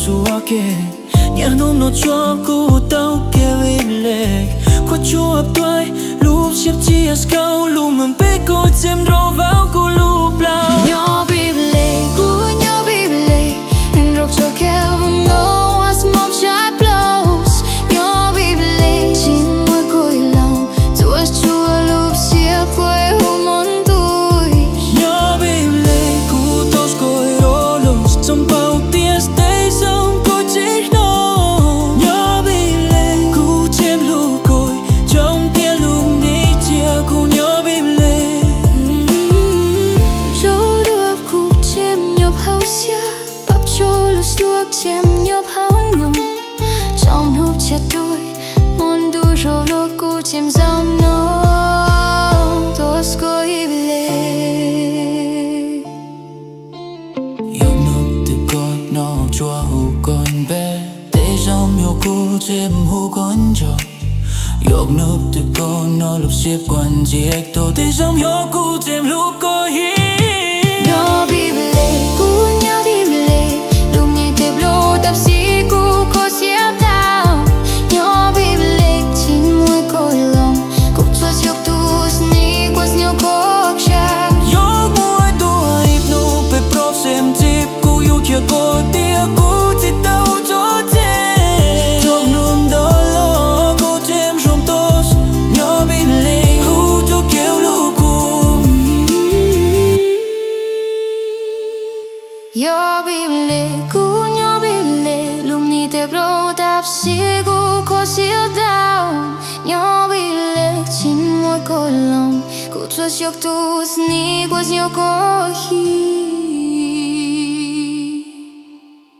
Ua ke, niaj hnub no tsuav kuv tau kev vij lej, kuv tsuav tuaj lub siab txias kauj lub meej peb kuv tseem nrog vau kuv lub plaub. Nyob vij lej, kuv nyob vij lej, nrog tso kev vau no, a smob tshaj plaub. Nyob vij lej, tsis muaj kuj loos, tsuas tsuav lub siab kuj hu mob ntuj. Nyob vij lej, kuv tau kuj ro loos, txom paub tias tej zaum kuv tsis hnov. Nyob vij lej, kuv tseem hlub kuv, tsoom tias lub nij cia kuv nyob vij lej. Zaum dua kuv tseem nyob hauv siab, pab tso lub suab tseem nyob hauv nyoog. Tsoom hnub tshaj tuaj, mob ntuj zog los kuv tseem zaum no, tos kuv vij lej. Yog nub twg koj no tsuav hu koj npe, tej zaum yog kuv tseem hu koj ntso. Yog nub twg koj no lub siab kuj ntsia tuaj, tej zaum yog kuv tseem hlub koj heev. Nyob vij lej, kuv nyob vij lej, lub nij tej plaub tab sis kuv kho siab tau. Nyob vij lej, tsis muaj kuj loos, kuv tsuas xyuas tus sniv kuv nyob koj tshaj. Yog muaj dua ib hnub peb prob sem txib, kuv yuav qhia koj tias kuv tsis tau tso tseg. Txog hnub ntawd los kuv tseem zoo tos, nyob vij lej, hu tso kev hlub kuv. Yog vij lej, kuv nyob vij lej, lub nij tej plaub tab sis kuv kho siab tau. Nyob vij lej, tsis muaj kuj loos, kuv tsuas xyuas tus sniv kuv nyob koj heev.